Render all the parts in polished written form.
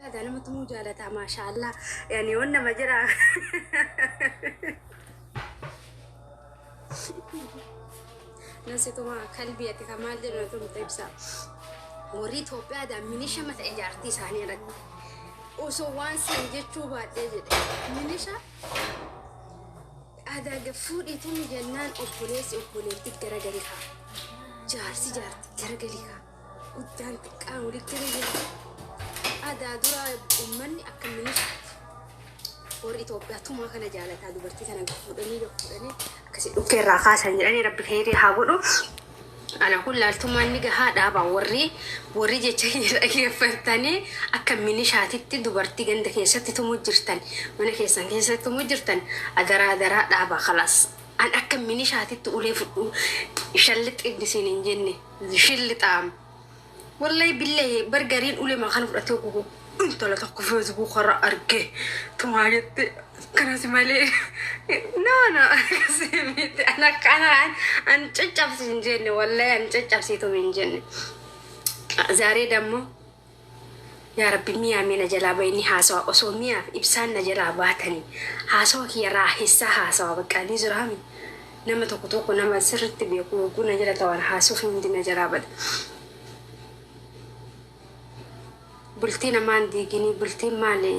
Aadaa nama tumuu jaalataa maashaallah. Yani waan nama jira. Nasi tumaa kalbii ati ka maal jedhu na tumte ibsa. Warri Itoophiyaa aadaa minisha mata ijaartii isaanii irratti. Osoo waan san jechuu baadhee jedhe. Minisha aadaa fuudhii tumi jennaan obboleessi obboleettii garagali kaa. Jaarsi jaartii garagali kaa. Guddaan xiqqaan walitti garagali. Aadaa duraa uummanni akka minishaati. Warri Itoophiyaa tumaa kana jaalataa dubartii kana fuudhanii fuudhanii akkasii dhukkee irraa kaasan jedhanii rabbi khayrii haa godhu. Ana kun laaltummaan ni gahaa dhaabaa warri jecha dhaggeeffatanii akka minishaatitti dubartii ganda keessatti tumuu jirtan, mana keessan keessatti tumuu jirtan, adaraa adaraa dhaabaa, khalaas. An akka minishaatitti ulee fudhu shallixi isiin hin jenne shillixaam. Wallahi billahi bargariin ulee kana fudhatee gubu intala tokko Facebook irra arge tumaa jette kanas malee, no, no, akkasii miti. An akkana an caccabsi hin jenne, wallahi an caccabsiitu hin jenne. ዛሬ ደግሞ yaa rabbi, miyaa mee na jalaa bayni haasawa osoo miyaaf ibsaan na jalaa baatanii haasawa kiyya raahissaa haasawa bakka ni jiraami. Nama tokko tokko nama sirritti beeku yogguu na jala ta'an haasuuf hundi na jalaa bada. Bultii namaan diiginii, bultiin maali?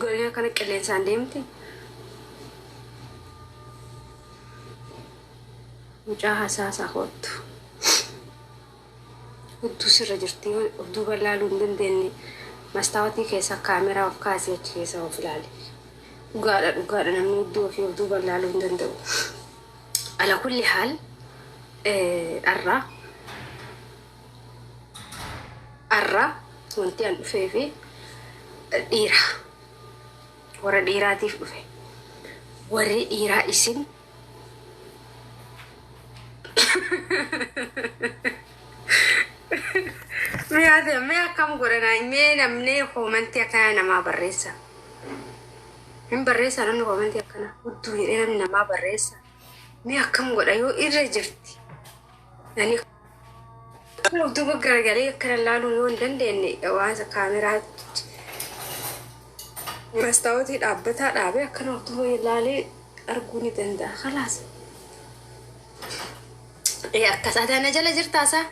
Godina kana qilleensaan deemti. Mucaa hasaasaa kottu. Hudduu sirra jirti, of duuba ilaaluu hin dandeenye. Mastaawotii keessa kaameraa of kaasee achi keessa of ilaali. Dhugaadha, dhugaadha, namni hudduu ofii of duuba ilaaluu hin danda'u. Ala kulli haal, arra arra wanti an dhufee fi dhiira warra dhiiraatiif dhufe. Warri dhiiraa isin mi'a mee akkam godhana? Mee namni koomantii akkana namaa barreessa. Hin barreessa namni koomantii akkana hudduu jedhee namni namaa barreessa. Mee akkam godha yoo irra jirti? Ani of duuba garagalee akkana laaluu yoo hin dandeenye, waan kaameraa mastaawotii dhaabbataa dhaabee akkana of duuba ilaalee arguu ni danda'a. Khalaas. Ee, akkas ati na jala jirtaasaa?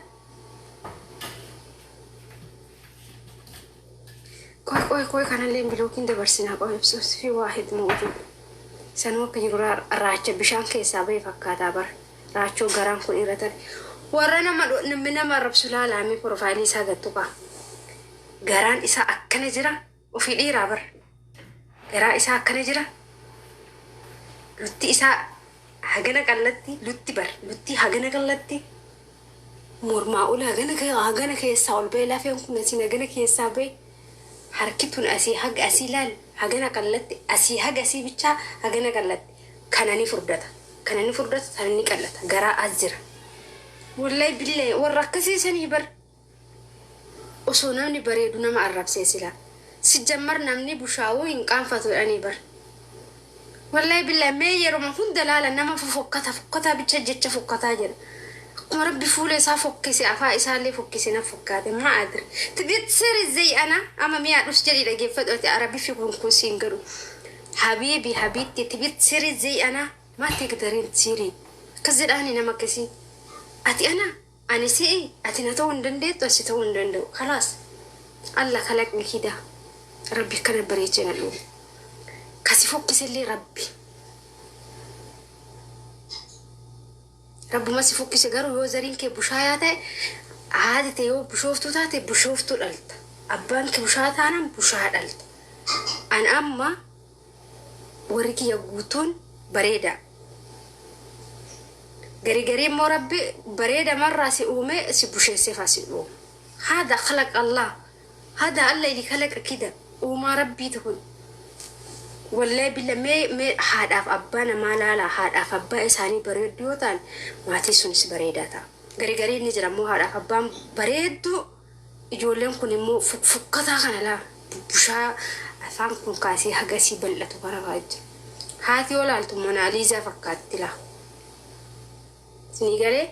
ቆይ ቆይ ቆይ, kanallee bilookiin dabarsinaa. ቆይ, ibsuus fi waahid mawjuud sanuu akka jiru raacha bishaan keessaa bahe fakkaataa bara raachoo garaan kun irra tare. Warra nama namni nama arrabsu laalaamee profaayilii isaa gattu qaa garaan isaa akkana jira. Ofii dhiiraa bara garaa isaa akkana jira, lutti isaa hagana qallatti, lutti bar lutti hagana qallatti, mormaa ol hagana hagana keessaa ol ba'e, lafeen kun asiin hagana keessaa ba'e, harki tun asii haga asii laal hagana qallatti, asii haga asii bichaa hagana qallatti. Kana ni furdata, kana ni furdata, kana ni qallata, garaa as jira. Wallahi billahi, warra akkasii sanii bar osoo namni bareedu nama arrabsee sila sijjammar namni bushaawuu hin qaanfatu jedhanii bar. Wallahi billahi, mee yeruma hunda laala, nama fokkata fokkataa bicha jecha fokkataa jedha. Akkuma rabbi fuula isaa fokkise afaa isaallee fokkise na fokkaate. ما أدري تبي تصيري زي أنا أما ميا dhus jedhi dhageeffadhu. Ati arabi fi kun kun siin galu. حبيبي حبيبتي، تبي تصيري زي أنا؟ ما تقدرين تصيري. Akkas jedhaani nama akkasii. Ati ana, ani si'i, ati na ta'uu hin dandeettu, asi ta'uu hin danda'u. خلاص, Allah kalaqni kida rabbi akkana bareechee na dhume kasi fokkisellee rabbi rabbuma si fokkise. Garuu yoo zariin kee bushaayaa ta'e, haati ta'e yoo bushooftuu taate, bushooftuu dhalta. Abbaan kee bushaa taanaan bushaa dhalta. An amma warri kiyya guutuun bareeda. Garii garii immoo rabbi bareeda marraa si uume si busheessee si uume. هذا خلق الله، هذا الله اللي خلق كده. Uumaa rabbiiti kun. Wallahi billa, mee haadhaaf abbaa namaa laala. Haadhaaf abbaa isaanii bareedduu yoo ta'an, maatii sunis bareedaa ta'a. Garii garii inni jira immoo haadhaaf abbaan bareedduu, ijoolleen kun immoo fukkataa kana laa bushaa afaan kun kaasee hagasii bal'atu kana fa'aa jira. Haati yoo laaltu Monaaliizaa fakkaatti laa. Isinii galee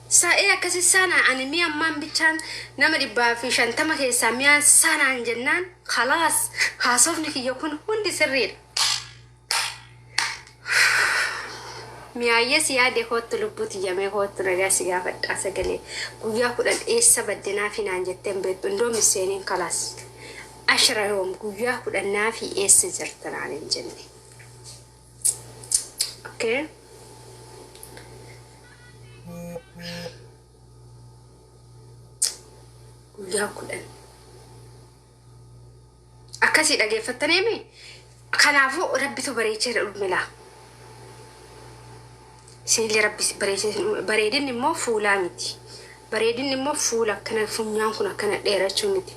Sa'ee akkasi saanaan ani mi'a ammaan bichaan nama 150 keessaa mi'aan saanaan jennaan khalaas, haasofni kiyya kun hundi sirriidha. Mi'aayyee si yaade, koottu lubbuu tiyya, mee koottu nagaa si gaafadhaa. Sagalee guyyaa 10 eessa badde naafi naan jettee hin beektu, indoo misseeniin kalaas ashira yoom guyyaa 10 naafi eessa jirta naan hin jenne. Okay. Guyyaa 10. Akkasii dhageeffattaniimi. Kanaafuu rabbitu bareechee dhumilaa. Isinillee rabbi bareechee isin uume. Bareedinni immoo fuulaa miti. Bareedinni immoo fuula akkana, funyaan kun akkana dheerachuu miti.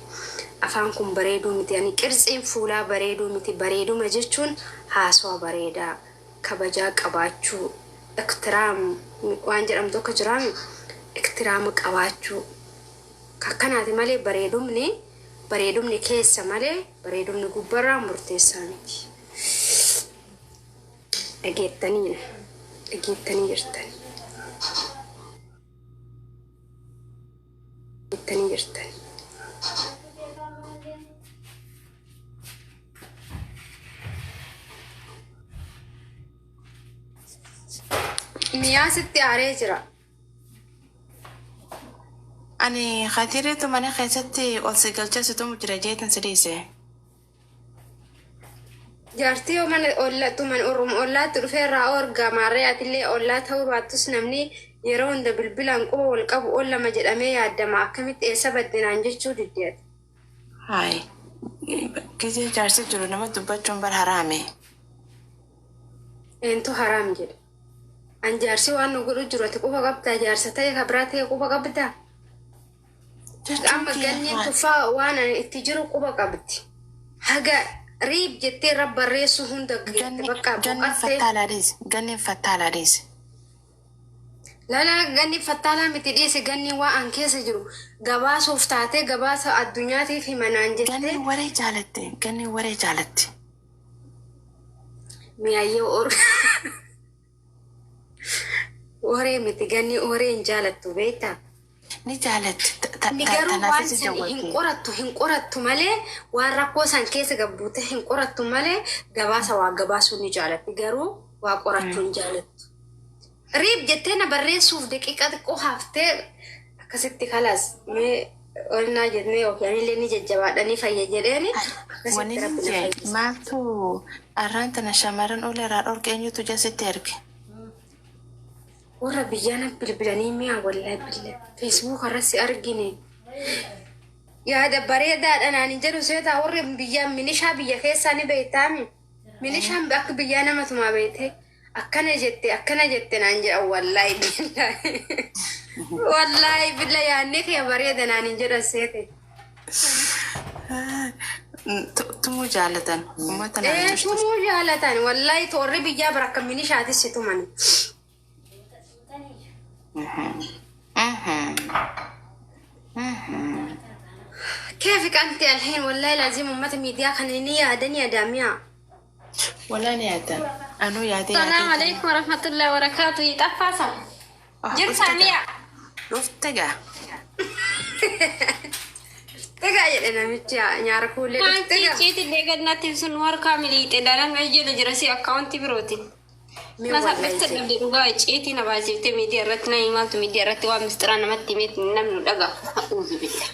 Afaan kun bareeduu miti. Yani qirtsiin fuulaa bareeduu miti. Bareeduma jechuun haasawa bareedaa, kabajaa qabaachuu, iktiraam waan jedhamu tokko jiraami. Iktiraama qabaachuu. Akkanaati malee bareedumni keessa malee bareedumni gubbarraa murteessaa miti. Dhageettanii dhageettanii jirtan. Dhageettanii jirtan. Miyaa sitti aaree jira. Ani Khadiriitu mana keessatti ol si galchee si tumu jira jeetin si dhiise. Jaartii yoo mana ollatu man orma ollaatti dhufee irraa orga maarree, atillee ollaa ta'uu baattus namni yeroo hunda bilbilaan quba wal qabu ollama jedhamee yaaddama, akkamitti eessa badde naan jechuu didde ati. Hayi. Gizee jaarsi jiru nama dubbachuun bar haraame. Eentu haraam jedhe? An jaarsi waan nu godhu jiru ati quba qabdaa? Jaarsa ta'e ka biraa ta'e quba qabdaa? Jechuun Amma kiyya ganniin haa. Tuffaa waan ani itti jiru quba qabdi. Haga riib jettee irra barreessuu hunda geette Ganni bakka ganniin boqattee. fattaalaa dhiisi. Ganniin fattaalaa dhiisi. Lala, ganni fattaalaa miti, dhiisi. Ganni waan an keessa jiru gabaasuuf taatee gabaasa addunyaatiif himanaan jettee. Ganniin waree jaalatte. Ganniin waree jaalatti. Mi'aayyee waree miti, ganni waree hin jaalattu beektaa? Ni jaalatti. Inni garuu waan Tanaafis san hin jawwalte. qorattu, hin qorattu malee, waan rakkoo san keessa gabbuute hin qorattu malee, gabaasa waa gabaasuu ni jaalatti, garuu waa qorachuu hin jaalattu. Riib jettee na barreessuuf daqiiqaa xiqqoo haftee akkasitti kalaas mee olnaa jennee yookiin anillee ni jajjabaadha ni fayya jedheeni Wanni akkasitti nin rabbi na jee fayyisa. maaltu arraan tana shamarran ulee irraa dhorke, eenyutu jasitti erge? Warra biyyaa na bilbilanii mi'a, wallahi billa Facebook irratti argine. Yaada bareedaadha naan hin jedhu seetaa, warri biyyaa milishaa biyya keessaa ni beektaami. Milishaan akka biyyaa nama tumaa beekte, akkana jette akkana jette naan jedhan, wallahi billahi. Wallahi billa yaadni kee bareeda naan hin jedhan seete. Tumuu jaalatan uummata Ee, naannoo. Tumuu jaalatan, wallahi toorri biyyaa bara akka milishaatis si tumani. كيفك أنت الحين؟ والله لازم أمة ميديا خليني يا دنيا دامية. Walaa ni yaaddan. Anuu yaadee السلام yaadee. عليكم ورحمة الله وبركاته. يتفاصل jirta mi'a? Dhufte gaa. Egaa jedhe namichi nyaara kuullee dhufte gaa. Ciitillee gannatti sun harkaa miliixee daran jala jira si akkaawuntii birootiin. Mee Na wallahi salphiste jedhe. dhabde dhugaa ciitii na baasiftee miidiyaa irratti na himaltu, miidiyaa irratti waan mistiraa namatti himeet namni nu dhagaa. A'uuzu billah.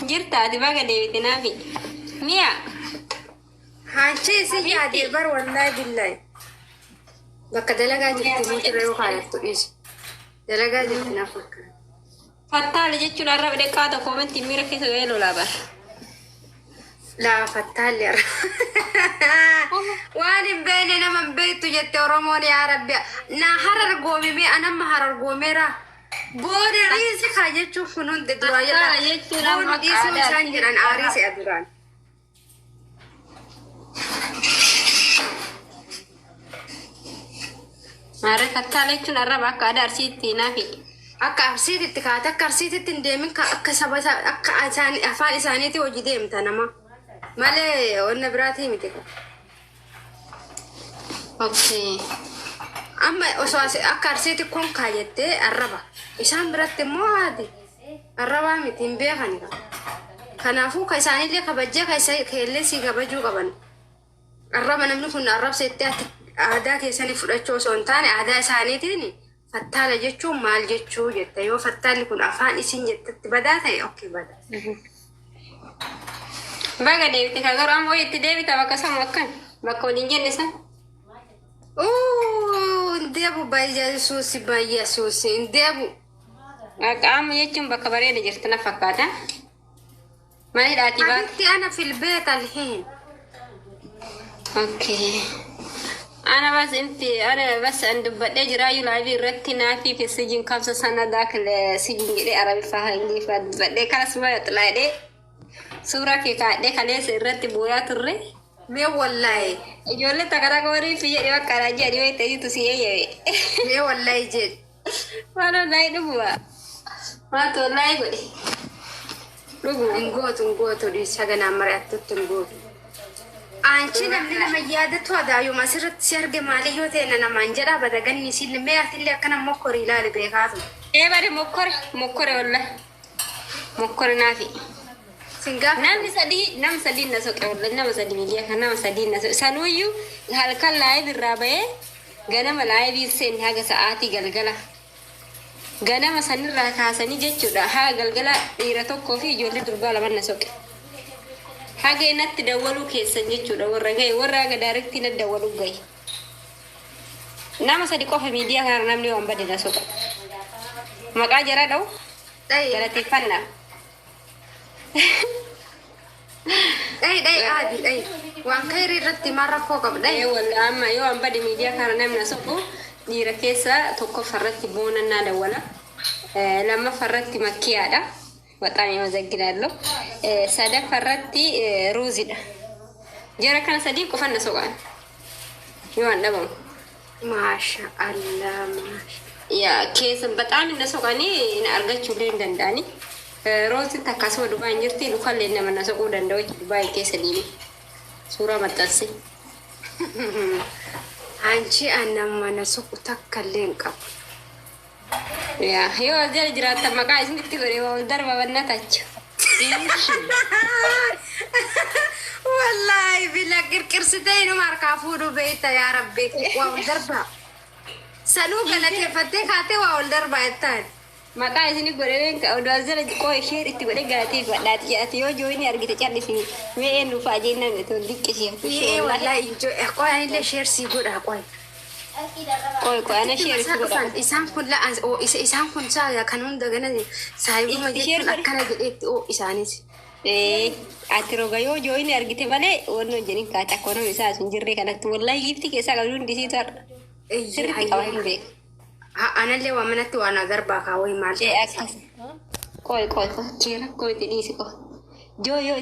Jirta ati, baga deebite naafi. Mi'a. Haanchi isin yaadee bar, wallahi billahi. Bakka dalagaa jirti mootirra yoo kaayattu dhiisi. Dalagaa jirti naaf fakkaata. Fattaale jechuun arraba dheqqaa tokko koomentii miira keessa ga'ee lolaa bara. Laa, fattaalli arra. Waan hin beekne nama hin beektu jette Oromoon, yaa Rabbi. Na harar goomimee anamma harar goomeera. Booda riisi kaa jechuun kun hundi duraa jedha. Fattaala jechuun amma Boonu dhiisuu akka isaan jedhan aarii se'a duraan. Maarree, fattaala jechuun arraba akka aadaa Arsiitti naafi. Akka Arsiititti kaate, akka Arsiititti hin deemin, ka akka saba akka isaan afaan isaaniitti hojii deemta nama malee wanna biraatii miti. Okay. Amma osoo akka Arsiitti konkaa jettee arraba. Isaan biratti immoo haati arrabaa miti hin beekani. Kanaafuu ka isaanillee kabajjee ka keellee sii kabajuu qaban. Arraba namni kun arrabsa itti ati aadaa keessanii fudhachuu osoo hin taane aadaa isaaniitiin fattaala jechuun maal jechuu jette yoo fattaalli kun afaan isin jettetti badaa ta'e okay bada. Baga deebite ka garuu amma itti deebita bakka samu akkan bakka waliin jenne san. Hin deebu baay'ee baay'ee hin deebu. Qaama jechuun bakka bareeda jirtu na fakkaata. Mana hidhaatii baate. حبيبتي أنا في البيت الحين. Okay. أنا بس أنت أنا بس أن dubbadhee jiraayyuu live irratti naafii fi سجن خمسة سنة داخل سجن jedhee Arabiffaa Ingiliffaa dubbadhee kanas ma xalaadhee suuraa kee kaadhee kaleessa irratti booyaa turre. Mee wallahi. Ijoollee takka takka warri fi jedhee bakka alaa jedhee wayii ta'etu si eeyyame. Mee wallahi jedhe. Waan wallahi dhuguma. Maaltu wallahi godhe. Dhuguma. Hin gootu hin gootu dhiisa ganaan mari'attutti hin gootu. Aanchi namni nama yaadatu adaayuma asirratti si arge maali yoo ta'e na namaan jedhaa badaganni siin mee atillee akkana mokkorii ilaali beekaatu. Ee bari mokkore mokkore wallahi. Mokkore naafi. Sin gaafa. Namni sadii nama sadii na soqe wallahi nama sadii miidiyaa kan nama sadii na soqe sanuyyuu halkan live irraa bahee ganama live seeni haga sa'aatii galgala. Ganama sanirraa kaasanii jechuudha haga galgala dhiira tokkoo fi ijoollee durbaa lama na soqe. Haga natti dawwaluu keessan jechuudha warra gahe warra haga direct na dawwaluu gahe. Nama sadi qofa miidiyaa kana namni waan bade na soqu. Maqaa jara dha'u Dhayi galateeffannaa. dhayi dhayi aadi dhayi. Waan kayrii irratti maal rakkoo qaba dhayi. Ee walla amma yoo an bade miidiyaa kana namni na soqu dhiira keessa tokkoffarratti boonannaa dawwala. Lammaffarratti makkiyaadha. በጣም ያመሰግናለሁ። Sadaffarratti ruuzidha. Jara kana sadii qofan na soqan. Yoo an dhabamu. Maasha Allah maasha. Yaa keessa በጣም na soqanii na argachuullee hin danda'ani. Rooziin takka asuma Dubaay hin jirti lukallee nama na soquu danda'u jechuudha Dubaay keessa deeme. Suuraa maxxanse. Anchi annan mana soqu takka illee hin qabu. Yaa yoo as jala jiraattan maqaa isinitti godhe wal darba bannatachu. Wallaahi bila qirqirsitee inuma harkaa fuudhuu beekta yaa rabbi waa ol darbaa. Sanuu galateeffattee kaatee waa ol darbaa jettaan. Maqaa isini godhe oduu as jala qoo ishee itti godhe galateeffadhaati jedhati yoo jooni argite callisii mee eenyu fa'a jennaan tol diqqisiiftu. Ee wallaahi qoy anillee share sii godha qoy. Qoy qoy ana share itti godha. Isaan kun la isaan kun saa kan hunda gana saayibuma Itti share jechuun godhe. Akkana jedheetti oo isaanis. Ee ati roga yoo jooni argite malee wanni hojjenin kaate akka nama isaa sun jirree kanatti wallahi giiftii keessaa qabdu hundi isiitu har'a. Sirriitti qaba hin beeku. Anallee waa manatti waa na darbaa kaawwee maal Ee akkas. Qoy qoy qoy kee rakkoo itti dhiisi qoy. Joo yoo